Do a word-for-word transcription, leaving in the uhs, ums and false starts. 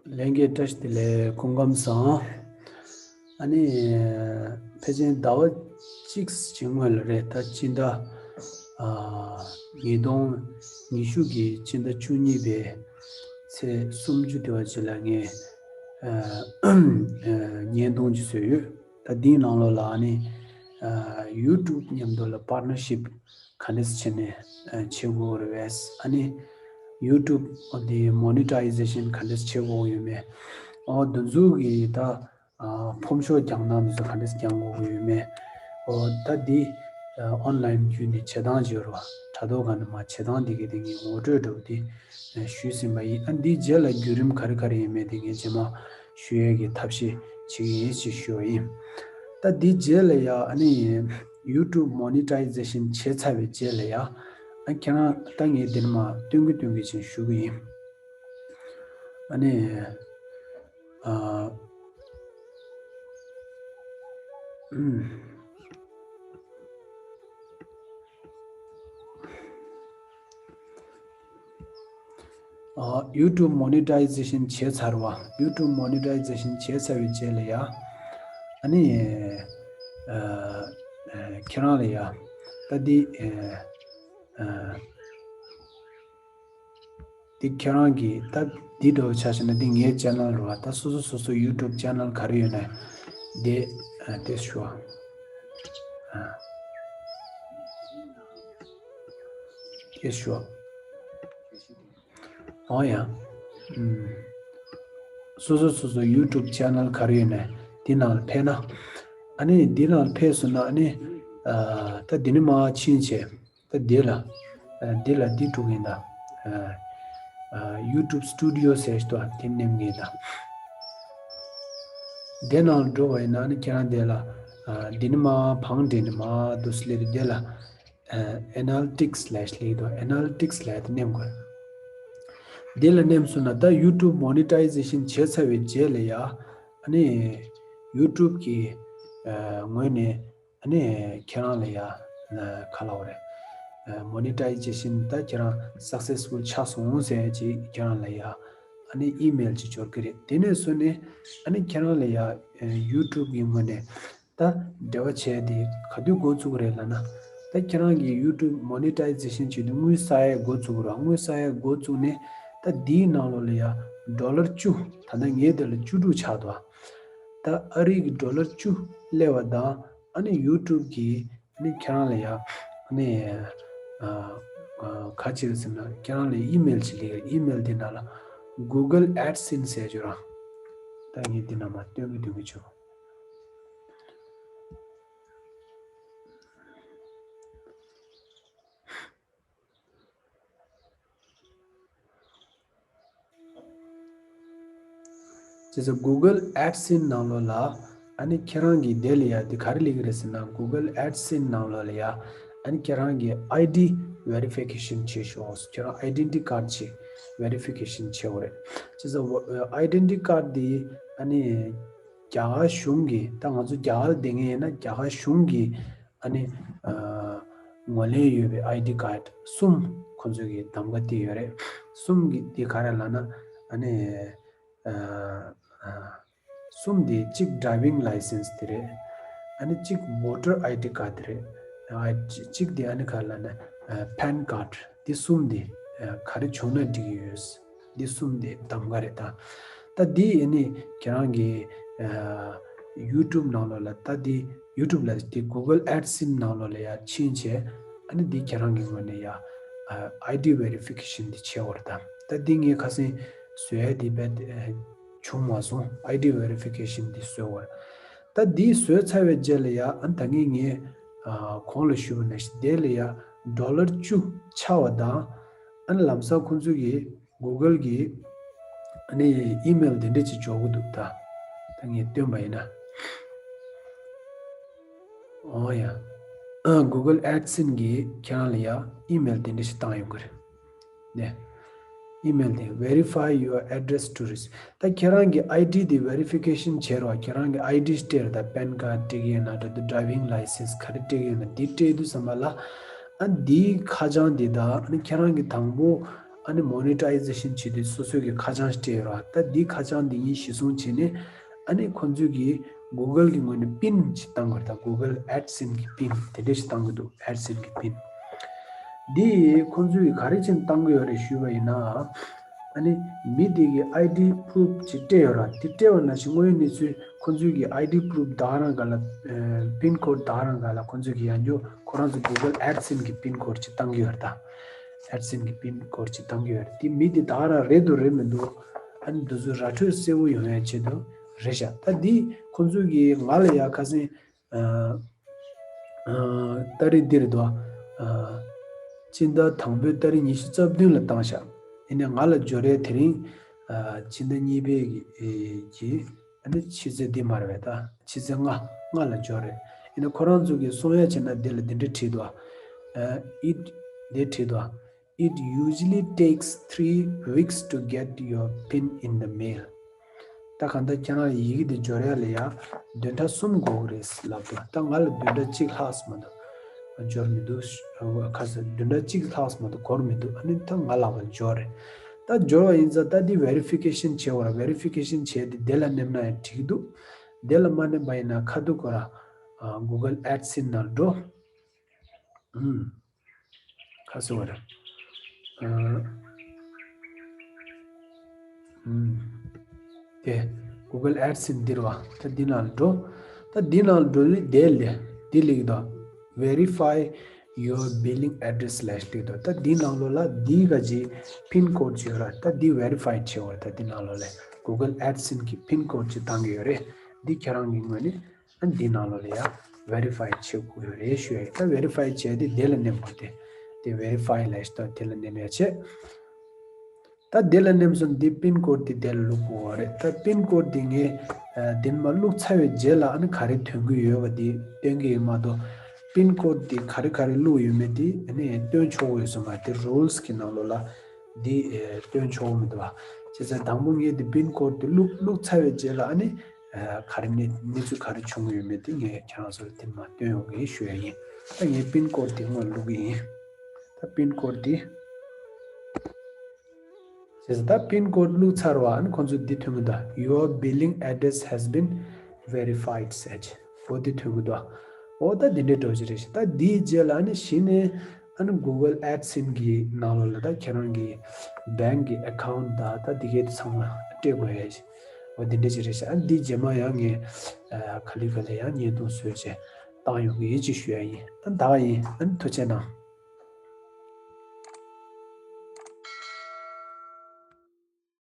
ལྷན་རྒྱས་བཀྲ་ཤིས་བདེ་ལེགས། སྐུ་ཁམས་བཟང་། ཨ་ནི་ཕལ་ཆེར་ཟླ་བ་གཅིག་ཅིག་སྔོན་ལ་རེད། ད་སྤྱི་ཟླ་ཨ་ཉིས་སྟོང་ཉི་ཤུ་གི་སྤྱི་ཟླ་བཅུ་གཉིས་པའི་ཚེས་སུམ་ཅུ་དེ་བ་ཅིག་ལ་ངས་ཨ་ཨ་བརྙན་ཐུང་ཅིག་བཟོས་ཡོད། ད་འདིའི་ནང་ལོགས་ལ་ཨ་ནི་ཨ་ཡུ་ཊུབ་མཉམ་དུ་ལ་པར་ཊ་ནར་ཤིབ་ག་འདྲས་བྱས་ནས་ཨ་བྱེད་དགོས་རེད་པས། ཨ་ནི་ཡུ་ཊུབ་འདི་མོ་ནི་ཊའི་ཟེ་ཤན་ག་འདྲས་བྱེད་དགོས་ཡོད་མེད། ཨོ་འདི་ཚོ་གི་ད་ཨ་ཕོམ་ཤོག་རྒྱག་སྟངས་འདི་ཚོ་ག་འདྲས་རྒྱག་དགོས་ཡོད་མེད། ཨོ་ད་འདི་ཨ་ཨོན་ལའིན་བརྒྱུད་ནས་བྱེད་སྟངས་བརྗོད་རོགས། དྲ་ཐོག་སྒང་ནས་མར་བྱེད་སྟངས་འདི་གི་དེ་ངས་ངོ་སྤྲོད་འདྲ་པོ་འདི་ཞུས་ཟིན་པ་ཡིན། ཨ་འདིའི་རྗེས་ལ་བརྒྱུད་རིམ་ག་རེ་ག་རེ་ཡིན་མེད་དེ་ངས་རྗེས་མ་ཞུ་ཡས་ཀྱི་ཐབས་ཤེས་བྱེད་ཀྱི་ཡིན་ཞེས་ཞུ་བ་ཡིན། ད་འདིའི་རྗེས་ལ་ཡ་ཨ་ནི་ཡུ་ཊུབ་མོ་ནི་ཊའི་ཟེ་ཤན་བྱས་ཚར་བའི་རྗེས་ལ་ཡ་ཨ་ཁྱེད་རང་ད་ངས་འདིར་མར་སྟོན་གི་སྟོན་གི་ཅིག་ཞུ་གི་ཡིན། ཨ་ནི་ཨ་ཨུམ། ཨ་ཡུ་ཊུབ་མོ་ནི་ཊའི་ཟེ་ཤན་བྱས་ཚར་བ། ཡུ་ཊུབ་མོ་ནི་ཊའི་ཟེ་ཤན་བྱས་ཚར་བའི་རྗེས་ལ་ཡ། ཨ་ནི་ཨ་ཨ་ཁྱེད་རང་ལ་ཡ། ད་འདི་ཨ་ཨ་འདི་ཁྱེད་རང་གི་ད་འདི་འདྲ་བོ་ཆ་བཞག་ན་འདི་ངའི་ཅེ་ནལ་རེད་པ། ད་སོ་སོ་སོ་སོ་ཡུ་ཊུབ་ཅེ་ནལ་ག་རེ་ཡོད་ན་འདི་ཨ་དེ་ཞུ་བ། ཨ་དེ་ཞུ་བ། འོ་ཡ། ཨུམ། སོ་སོ་སོ་སོ་ཡུ་ཊུབ་ཅེ་ནལ་ག་རེ་ཡོད་ན་འདི་ནང་ལ་ཕེབས་ན། ཨ་ནི་འདི་ནང་ལ་ཕེབས་སོང་ན་ཨ་ནི་ཨ་ད་འདི་ནས་མར་ཕྱིན་བྱས། ད་འདི་ལ་ཨ་འདི་ལ་འདི་འགྲོ་གི་ཡིན་ད། ཨ་ཨ་ཡུ་ཊུབ་སི་ཊུ་ཌི་ཡོ་ཟེར་ཞིག་འདུག་དེ་མནན་གི་ཡིན་ད། དེ་ནང་ལ་འགྲོ་བ་ཡིན་ན་ཨ་ནི་ཁྱེད་རང་དེ་ལ་ཨ་འདི་ནས་མར་བང་སྒྲིག་ནས་མར་འདུག་སེ་སླེབས་དུས་དེ་ལ། ཨ་ཨེ་ན་ལི་ཊིག་སི་ལབ་ཡས་ལབ་ཀྱི་འདུག་ཨེ་ན་ལི་ཊིག་སི་ལབ་ཡས་དེ་མནན་དགོས། འདི་ལ་མནན་སོང་ན་ད་ཡུ་ཊུབ་མོ་ནི་ཊའི་ཟེ་ཤན་བྱས་ཚར་བའི་རྗེས་ལ་ཡ། ཨ་ནི་ཡུ་ཊུབ་ཀྱི་ཨ་ངོས་ནས་ཨ་ནི་ཁྱེད་རང་ལ་ཡ་ཨ་ག་ལབ་དགོས་རེད། ཨ་མོ་ནི་ཊའི་ཟེ་ཤན་ད་ཁྱེད་རང་སག་སེ་སི་ཕུལ་ཆགས་སོང་ཟེར་ཅིག་ཁྱེད་རང་ལ་ཡ་ཨ་ནི་ཨི་མེལ་ཅིག་འབྱོར་གྱི་རེད། དེ་ནས་བཟུང་ནས་ཨ་ནི་ཁྱེད་རང་ལ་ཡ་ཨ་ཡུ་ཊུབ་ཀྱི་ངོས་ནས། ད་འབྲེལ་བ་བྱས་ཏེ་ག་དུས་འགོ་བཙུགས་རེད་ལབ་ན། ད་ཁྱེད་རང་གི་ཡུ་ཊུབ་མོ་ནི་ཊའི་ཟེ་ཤན་བྱེད་དུས་དངུལ་བསགས་ཡས་འགོ་བཙུགས་རོགས། དངུལ་བསགས་ཡས་འགོ་བཙུགས་ནས་ད་འདིའི་ནང་ལོགས་ལ་ཡ་ཌོ་ལར་བཅུ། ད་ལྟ་ངའི་དེ་ལ་བཅུ་དྲུག་ཆགས་འདུག་ད་ཨ་རི་གི་ཌོ་ལར་བཅུ་སླེབས་པ་དང་ཨ་ནི་ཡུ་ཊུབ་ཀྱིས་ཨ་ནི་ཁྱེད་རང་ལ་ཡ་ཨ་ནི་ཨ་ཨ་ག་ཅིག་རེད་ཟེར་ན་ཁྱེད་རང་ལ་ཨི་མེལ་ཅིག་སླེབས་ཀྱི་རེད། ཨི་མེལ་དེ་ནང་ལ་གུ་གལ་ཨེ་ཌི་སེན་ཟེར་ཅིག་ཡོད་ར། ད་ངས་འདི་ནང་མར་སྟོན་གི་སྟོན་གི་བྱོས། བྱས་ཙང་གུ་གལ་ཨེ་ཌི་སེན་ནང་ལོགས་ལ་ཨ་ནི་ཁྱེད་རང་གི་དེ་ལ་ཡ་དེ་ག་རེ་སླེབས་ཀྱི་རེད་ཟེར་ན། གུ་གལ་ཨེ་ཌི་སེན་ནང་ལོགས་ལ་ཡ་ཨ་ནི་ཁྱེད་རང་གི་ཨའི་ཌི་ཝེ་རི་ཕི་ཀེ་ཤན་བྱེད་ཤོག་ཁྱེད་རང་ཨའི་ཌེན་ཊི་ཊི་ཀར་ཌི་ཅིག་ཝེ་རི་ཕི་ཀེ་ཤན་བྱེད་དགོས་རེད། བྱས་ཙང་ཨའི་ཌེན་ཊི་ཊི་ཀར་ཌི་དེ་ཨ་ནི་རྒྱ་གར་གཞུང་གི། ད་ང་ཚོ་རྒྱ་གར་ལ་བསྡད་མཁན་ཡིན་ན་རྒྱ་གར་གཞུང་གི་ཨ་ནི་ཨ་ངོས་ལེན་ཡོད་པའི་ཨའི་ཌི་ཀར་ཌི་གསུམ་ཁོང་ཚོ་གི་གདམ་ག་དེ་ཡོད་རེད། གསུམ་གི་དེ་ག་རེ་ལབ་ན་ཨ་ནི་ཨ་ཨ་གསུམ་དེ་གཅིག་ཌ་རའི་ཝིང་ལའི་སེན་སི་དེ་རེད། ཨ་ནི་གཅིག་བྷོ་ཊར་ཨའི་ཌི་ཀར་ཌི་དེ་རེད། ཨ་གཅིག་དེ་ཨ་ནི་ག་རེ་ལབ་ན་ཨ་པན་ཀར་ཌི། དེ་གསུམ་དེ་ཨ་ག་རེ་བྱུང་ན་འགྲིག་གི་ཡོད། འདི་གསུམ་དེ་གདམ་ག་རེད་ད། ད་འདི་ཨ་ནི་ཁྱེད་རང་གི་ཨ་ཡུ་ཊུབ་ནང་ལོགས་ལ། ད་འདི་ཡུ་ཊུབ་ལ་འདི་གུ་གལ་ཨེ་ཌི་སེན་ནང་ལོགས་ལ་ཡ་ཕྱིན་བྱས། ཨ་ནི་འདི་ཁྱེད་རང་གི་ངོས་ནས་ཡ་ཨ་ཨའི་ཌི་ཝེ་རི་ཕི་ཀེ་ཤན་འདི་བྱེད་དགོས་རེད་ད། ད་འདི་ངས་ཁ་སང་བཟོ་ཡ་འདི་རྦད་དེ་བྱུང་མ་སོང་། ཨའི་ཌི་ཝེ་རི་ཕི་ཀེ་ཤན་འདི་བཟོ་དགོས་རེད། ད་འདི་བཟོས་ཚར་བའི་རྗེས་ལ་ཡ་ཨ་ནི་ད་ངས་ངས་ཨ་གོང་ལ་ཞུས་པ་ནང་བཞིན་དེ་ལ་ཡ་ཌོ་ལར་བཅུ་ཆགས་པ་དང་། ཨ་ནི་ལམ་སང་ཁོང་ཚོ་གིས་གུ་གལ་གྱིས་ཨ་ནི་ཨི་མེལ་དེ་འདྲ་ཅིག་འབྱོར་གྱི་འདུག་ད་ད་ངས་སྟོན་པ་ཡིན་ན། འོ་ཡ། གུ་གལ་ཨེ་ཌི་སེན་གྱིས་ཁྱེད་རང་ལ་ཡ་ཨི་མེལ་དེ་འདྲ་ཞིག་བཏང་ཡོང་གི་རེད། ནས། ཨི་མེལ་དེ། Verify your address to receive. ད་ཁྱེད་རང་གི་ཨའི་ཌི་དེ་ཝེ་རི་ཕི་ཀེ་ཤན་བྱེད་རོགས། ཁྱེད་རང་གི་ཨའི་ཌི་སྤྲད་རོགས། ད་པན་ཀར་ཌི་སྤྲད་ཀྱི་ཡིན་ན་འདྲ་འདུག་ཌ་རའི་ཝིང་ལའི་སེན་སི་ག་རེ་སྤྲད་ཀྱི་ཡིན་ན་འདི་སྤྲད་དུས་ཙམ་པ་ལ། ཨ་འདིའི་ཁ་བྱང་འདི་དང་ཨ་ནི་ཁྱེད་རང་གི་དང་པོ་ ཨ་ནི་མོ་ནི་ཊའི་ཟེ་ཤན་བྱེད་དུས་སོ་སོའི་གི་ཁ་བྱང་ཞིག་སྤྲད་ཡོད་ར། ད་འདི་ཁ་བྱང་འདི་ངས་གཞི་བཟུང་བྱས་ནས་ཨ་ནི་ཁོང་ཚོས་གི་གུ་གལ་གི་ངོས་ནས་པིན་ཅིག་བཏང་དགོས་རེད། ད་གུ་གལ་ཨེ་ཌི་སེན་གི་པིན་དེ་འདྲ་ཞིག་བཏང་གི་འདུག་ཨེ་ཌི་སེན་གི་པིན། འདི་ཁོང་ཚོས་གི་ག་རེ་བྱས་ནས་བཏང་གི་ཡོད་རེད་ཞུས་པ་ཡིན་ན། ཨ་ནི་མི་དེ་གི་ཨའི་ཌི་པུ་རུབ་ཅིག་སྤྲད་ཡོད་ར། དེ་སྤྲད་པ་ནང་བཞིན་དངོས་ཡོད་གནས་ཚུལ་ཁོང་ཚོས་གི་ཨའི་ཌི་པུ་རུབ་ད་ག་རང་སྒང་ལ་པིན་ཀོཌ་ད་ག་རང་སྒང་ལ་ཁོང་ཚོས་གི་ཡང་བསྐྱར་ཁོ་རང་ཚོ་གུ་གལ་ཨེ་ཌི་སེན་གི་པིན་ཀོཌ་ཅིག་བཏང་གི་ཡོད་རེད། ད་ཨེ་ཌི་སེན་གི་པིན་ཀོཌ་ཅིག་བཏང་གི་ཡོད་རེད། དེ་མི་དེ་ད་ག་རང་རེད་འདུག་རེད་མི་འདུག་ཨ་ནི་འདི་ཚོ་ར་འཕྲོད་གསལ་པོ་ཡོང་ཡ་ཆེད་དུ་རེད་ཤག་ད་འདི་ཁོང་ཚོས་གི་ང་ལ་ཡ་ཁ་སང་ཨ་ཨ་ཏ་རིག་འདི་རེད་དོ། ཨ་ཕྱི་ཟླ་དང་པོའི་ཏ་རིག་ཉི་ཤུ་རྩ་བདུན་ལ་བཏང་ཤག་ཡིན་ནའི་ང་ལ་འབྱོར་ཡ་དེ་རིང་ཨ་ཕྱི་ཟླ་གཉིས་པའི་གི་གི་ཨ་ནི་ཕྱི་ཚེས་འདི་མ་རེད་པས། ད་ཕྱི་ཚེས་ལྔ་ལྔ་ལ་འབྱོར་རེད། ཡིན་ནའི་ཁོ་རང་ཚོ་གི་གསུང་ཡ་བྱས་ན་འདི་ལ་འདི་འདྲ་བྲིས་འདུག་ཨ་ཨིད་འདི་བྲིས་འདུག It usually takes three weeks to get your pin in the mail. ད་གང་ལྟར་ཁྱེད་རང་ཡི་གེ་འདི་འབྱོར་ཡ་ལ་ཡ་བདུན་ཕྲག་གསུམ་འགོར་གི་རེད་ལབ་འདུག་ད་ང་ལ་བདུན་ཕྲག་གཅིག་ལྷག་མ་གཏོགས་འབྱོར་མི་འདུག་ཁ་སང་བདུན་ཕྲག་གཅིག་ལྷག་མ་གཏོགས་འགོར་མི་འདུག་ཨ་ནི་ད་ང་ལ་བ་འབྱོར་རེད། ད་འབྱོར་བ་ཡིན་ཙང་ད་འདི་ཝེ་རི་ཕི་ཀེ་ཤན་བྱེད་དགོས་ར། ཝེ་རི་ཕི་ཀེ་ཤན་བྱས་ཏེ་དེ་ལ་མནན་ན་ཡང་འགྲིག་གི་འདུག་དེ་ལ་མ་མནན་པ་ཡིན་ན་ཁ་ཐུག་ཁོ་ར་གུ་གལ་ཨེ་ཌི་སེན་ནང་འགྲོ། ཨུམ། ཁ་སང་བ་ར། ཨ་ཨུམ། དེ་གུ་གལ་ཨེ་ཌི་སེན་འདི་རེད་པ། ད་འདི་ནང་ལ་འགྲོ། ད་འདི་ནང་ལ་འགྲོ་ནི་དེ་ལས་འདི་ལེགས་དོ། Verify your billing address slash ལེགས་དོ། ད་འདི་ནང་ལོགས་ལ་འདི་ག་ཅིག་པིན་ཀོཌ་ཅིག་ཡོད་ར། ད་འདི་ཝེ་རི་ཕའི་བྱེད་དགོས་ར། ད་འདི་ནང་ལོགས་ལ་གུ་གལ་ཨེ་ཌི་སེན་གི་པིན་ཀོཌ་ཅིག་བཏང་གི་ཡོད་རེད། འདི་ཁྱེད་རང་གི་ངོས་ནས་ཨ་འདི་ནང་ལོགས་ལ་ཡ་ཝེ་རི་ཕའི་བྱེད་དགོས་ཡོད་རེད་ཞུ་ཡ་ཡིན། ད་ཝེ་རི་ཕའི་བྱས་ཏེ་དེ་ལ་མནན་དགོས་ཏེ། དེ་ཝེ་རི་ཕའི་ལབ་ཤག་དེ་ལ་མནན་ཡ་བྱས། ད་དེ་ལ་མནན་སོང་། འདི་པིན་ཀོཌ་དེ་དེ་ལ་བླུག་དགོས་པ་རེད། ད་པིན་ཀོཌ་དེ་ངས་ཨ་དེ་མར་བླུག་ཚར་བའི་རྗེས་ལ་ཨ་ནི་ག་རེ་ཐོན་གྱི་ཡོད་པ་དེ་སྟོན་གྱི་ཡོད་མ་གཏོགས། པིན་ཀོཌ་དེ་ག་རེ་ག་རེ་བླུག་ཡོད་མེད་དེ་ཨ་ནི་སྟོན་ཆོག་གི་ཡོད་ས་མ་རེད། དེ་རུལ་སི་གི་ནང་ལོགས་ལ་འདི་ཨེ་སྟོན་ཆོག་གི་མི་འདུག་པ། བྱས་ཙང་དང་པོ་ངས་དེ་པིན་ཀོཌ་དེ་བླུག་བླུག་ཚར་བའི་རྗེས་ལ་ཨ་ནི་ཨ་ག་རེ་གནས་གནས་ཚུལ་ག་རེ་བྱུང་གི་ཡོད་མེད་དེ་ངས་ཁྱེད་རང་ཚོ་ལ་དེ་མར་སྟོན་ཡོང་གི་ཡིན་ཞུ་ཡ་ཡིན། ད་ངས་པིན་ཀོཌ་དེ་སྔོན་བླུག་གི་ཡིན། ད་པིན་ཀོཌ་དེ། བྱས་ཙང་ད་པིན་ཀོཌ་བླུག་ཚར་བ་ཨ་ནི་ཁོང་ཚོ་འདི་ཐོན་གི་འདུག Your billing address has been verified ཟེར་གྱི། འོ་འདི་ཐོན་གི་འདུག་འོ་ད་འདི་འདྲའི་འགྲོ་གི་རེད་ཤག་ད་འདིའི་རྗེས་ལ་ཨ་ནི་གཞི་ནས་ཨ་ནི་གུ་གལ་ཨེ་ཌི་སེན་གི་ནང་ལོགས་ལ་ད་ཁྱེད་རང་གི་བེང་གི་ཨེ་ཁའུན་ཊི་ད་ད་འདི་གའི་དེ་ཚང་མ་སྤྲད་དགོས་ཡ་ཞིག་འོ་འདི་འདྲ་ཅིག་རེད་ཤག་ཨ་ནི་འདི་རྗེས་མ་ཡང་ངས་ཨ་ག་ལེ་ག་ལེ་ཡང་བརྙན་ཐུང་བཟོས་བྱས་བཏང་ཡོང་གི་ཡིན་ཅིག་ཞུ་ཡ་ཡིན། ཨ་ནི་ད་ག་ཡིན། ཨ་ནི་ཐུགས་རྗེ་གནང་།